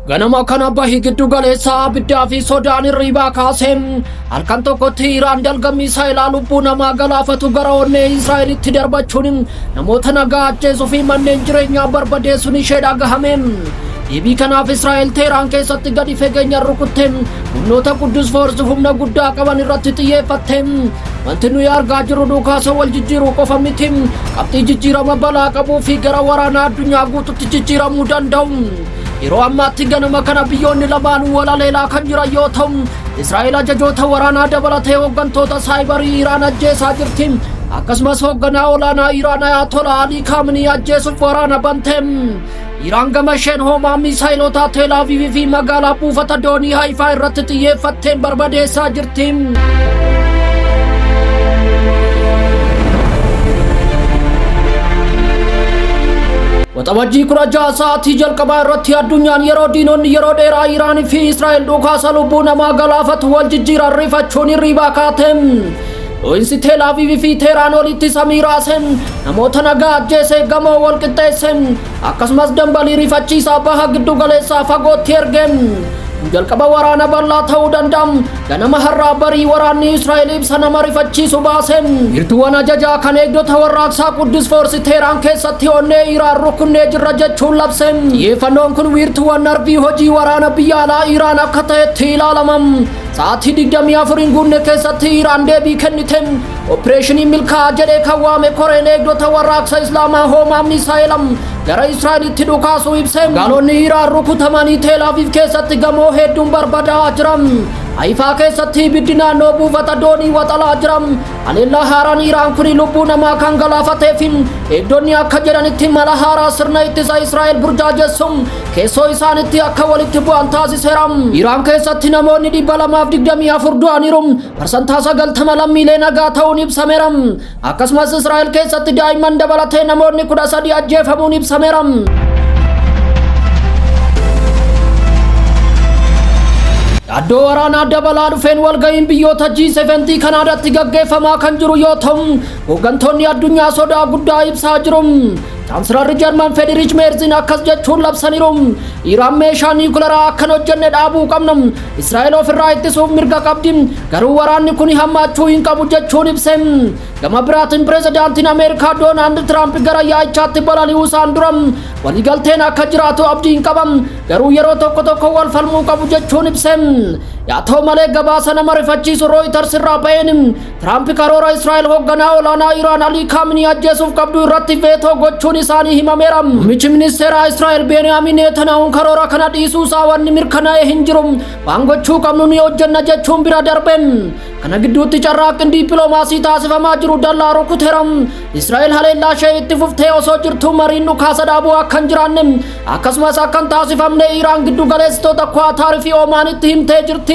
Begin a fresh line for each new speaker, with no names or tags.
Ganama kana bahi giddu galeessaa abiddaa fi sodaan hirriibaa kaasee halkan tokkotti Iraan dalga misaa'ilaa lubbuu namaa galaafatu gara onnee Israa'elitti darbachuun namoota nagaa ajjeesuu fi manneen jireenyaa barbadeessuun ishee dhagahame. Deebii kanaaf Israa'el Teeraan keessatti gadi fageenya rukutte humnoota Quddus Force humna guddaa qaban irratti xiyyeeffatte. Wanti nuyi argaa jirru dhukaasa wal jijjiiruu qofa miti. Qabxii jijjiirama balaa qabuu fi gara waraanaa addunyaa guututti jijjiiramuu danda'u. Yeroo ammaatti ganama kana biyyoonni lamaanuu wal haleelaa kan jiran yoo ta'u, Israa'el ajajoota waraanaa dabalatee hooggantoota saayibarii Iraan ajjeesaa jirti. Akkasumas hoogganaa olaanaa Iraan Ayatollah Alii Kaaminii ajjeesuuf waraana bante. Iraan gama isheen hoomaa miisaayilotaa Teel Aviv fi magaalaa buufata doonii Haayifaa irratti xiyyeeffatteen barbadeessaa jirti. Waxabajjii 16 sa'aatii jalqabaa irratti addunyaan yeroo diinonni yeroo dheeraa Iraan fi Israa'el dhukaasa lubbuu namaa galaafatu wal jijjiiran rifachuun hirriibaa kaate. Dho'insi Teel Aviv fi Teeraan olitti samii raase, namoota nagaa ajjeese, gamoo wal qixxeesse, akkasumas dambalii rifachiisaa baha giddu galeessaa fagootti erge. Jalqaba waraana bal'aa ta'uu danda'a. Ganama har'aa barii waraanni Israa'el ibsa nama rifachiisu baase. Wiirtuuwwan ajajaa kan eegdota warraaqsaa Quddus Force Teeraan keessatti onnee Iraan rukunnee jirra jechuun labse. Xiyyeeffannoon kun wiirtuuwwan narvii hojii waraana biyya alaa Iraan akka ta'etti ilaalama. Sa'aatii 24 hin guunne keessatti Iraan deebii kennite. Opereeshinii milkaa'aa jedhee kan waame koreen eegdota warraaqsa Islaamaa hoomaa misaa'ela gara Israa'elitti dhukaasuu ibse. Magaalonni Iraan rukutamanii Teel Aviv keessatti gamoo hedduun barbadaa'aa jira. Haifaa keessatti ibiddi naannoo buufata doonii waxalaa jira. Haleellaa haaraan Iraan kun lubbuu namaa kan galaafatee fi eegdonni akka jedhanitti mala haaraa sirna ittisa Israa'el burjaajessu keessoo isaanitti akka walitti bu'an taasiseera. Iraan keessatti namoonni 224 du'aniiru. 90% lammiilee nagaa ta'uun ibsameera. Akkasumas Israa'el keessatti daa'imman dabalatee namoonni 13 ajjeefamuun ibsameera. Yaaddoo waraanaa dabalaa dhufeen walga'iin biyyoota G7 Kanaadaatti gaggeeffamaa kan jiru yoo ta'u, hooggantoonni addunyaa sodaa guddaa ibsaa jiru. Chaansilarri Jarman Federich Meerzin akkas jechuun labsaniiru. Iraan meeshaa niikuleraa akkan hojjenne dhaabuu qabna. Israa'el ofirraa ittisuuf mirga qabdi. Garuu waraanni kun hammaachuu hin qabu jechuun ibse. Gama biraatiin pirezidaantiin Ameerikaa Doonaald Tiraamp gara yaa'ichaatti balali'uu isaan dura waliigalteen akka jiraatu abdiin qaba. Garuu yeroo tokko tokko wal falmuu qabu jechuun ibse. Yaa ta'u malee gabaasa nama rifachiisu Rooyiters irraa ba'een Tiraamp karoora Israa'el hoogganaa olaanaa Iraan Alii Kaaminii ajjeesuuf qabdu irratti veetoo gochuun isaanii himameera. Muummichi ministeeraa Israa'el Beeniyaamin Netanyahuun karoora kana dhiisuu isaa wanni mirkanaa'e hin jiru. Waan gochuu qabnu ni hojjenna jechuun bira darbe. Kana gidduutti carraaqqiin dippiloomaasii taasifamaa jiru dallaa rukuteera. Israa'el haleellaa ishee itti fuftee osoo jirtuu mariin dhukaasa dhaabuu akka hin jiraanne akkasumas akka hin taasifamne Iraan giddu galeessitoota Kuwaataar fi Omaanitti himtee jirti.